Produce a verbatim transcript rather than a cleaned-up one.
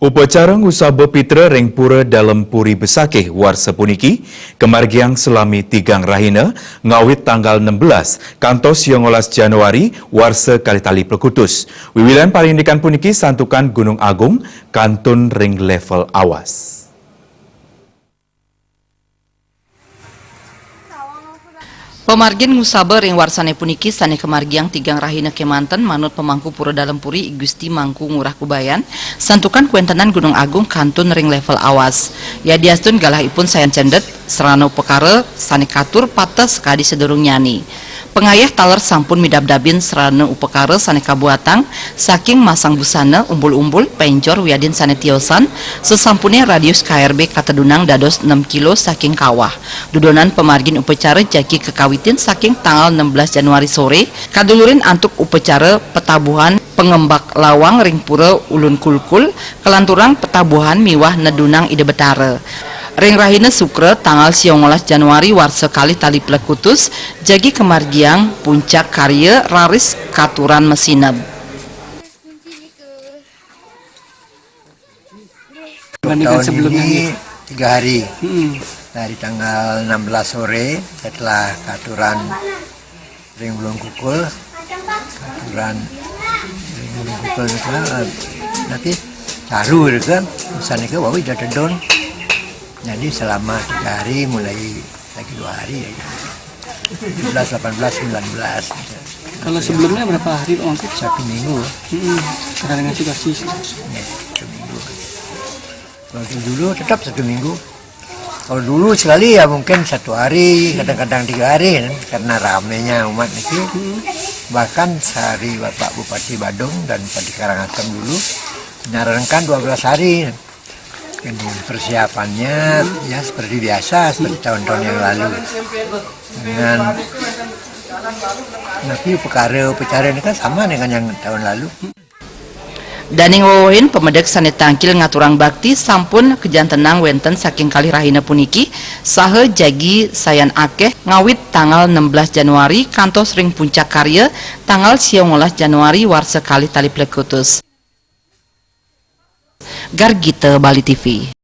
Upacara ngusaba pitra ring Pura Dalem Puri Besakih warsa puniki kamargiang salami tigang rahina, ngawit tanggal enam belas kantos siangolas Januari warsa kalih tali plekutus. Wiwilan parindikan puniki santukan Gunung Agung kantun ring level awas. Pamargin ngusaba ring warsane puniki sane kamargiang tigang rahina kemanten manut pamangku Pura Dalem Puri I Gusti Mangku Ngurah Kubayan, santukan kawentenan Gunung Agung kantun ring level awas. Yadiastun galahipun sayan cendet, sarana upakara sane katur pateh sakadi sadurungnyane. Pangayah taler sampun midabdabin sarana upakara sane kabuatang saking masang busana, umbul-umbul, pencor wiadin sane tiosan, sasampune radius K R B katedunang dados enam kilo saking kawah. Dudonan pamargin upacara jagi kakawitin saking tanggal enam belas Januari sore, kadulurin antuk upacara patabuhan pangembak lawang ring Pura Ulun Kulkul, kalanturang patabuhan miwah nedunang Ida Betara. Ring rahina Sukra, tanggal siangolas Januari warsa kalih tali plekutus, jagi kamargiang puncak karya raris katuran masineb. Dibandingkan tahun sebelumnya ini nih. Tiga hari. Mm-mm. Dari tanggal enam belas sore setelah katuran ring Ulun Kulkul, katuran ring Ulun Kulkul itu, eh, nanti caru itu kan, misalnya ke wau ida tedun. Jadi selama tiga hari, mulai lagi dua hari ya. Tujuh belas, delapan belas, sembilan belas gitu. Kalau sebelumnya berapa hari, Pak Mangku? Satu minggu. Mm-mm. Karena dengan situasi. Ya, satu minggu. Kalau dulu tetap satu minggu. Kalau dulu sekali ya mungkin satu hari, kadang-kadang tiga hari kan, karena ramenya umat itu. Mm-mm. Bahkan sehari Bapak Bupati Badung dan Bupati Karangasem dulu menyarankan dua belas hari. Ini persiapannya ya seperti biasa, seperti tahun-tahun yang lalu. Dengan, tapi perkara upacara ini kan sama dengan yang tahun lalu. Daning wewehin pamedek sane tangkil ngaturang bakti sampun kajantenang wenten saking kalih rahina puniki, saha jagi sayan akeh ngawit tanggal enam belas Januari kantos ring puncak karya tanggal siangolas Januari warsa kalih tali plekutus. Gargita, Bali T V.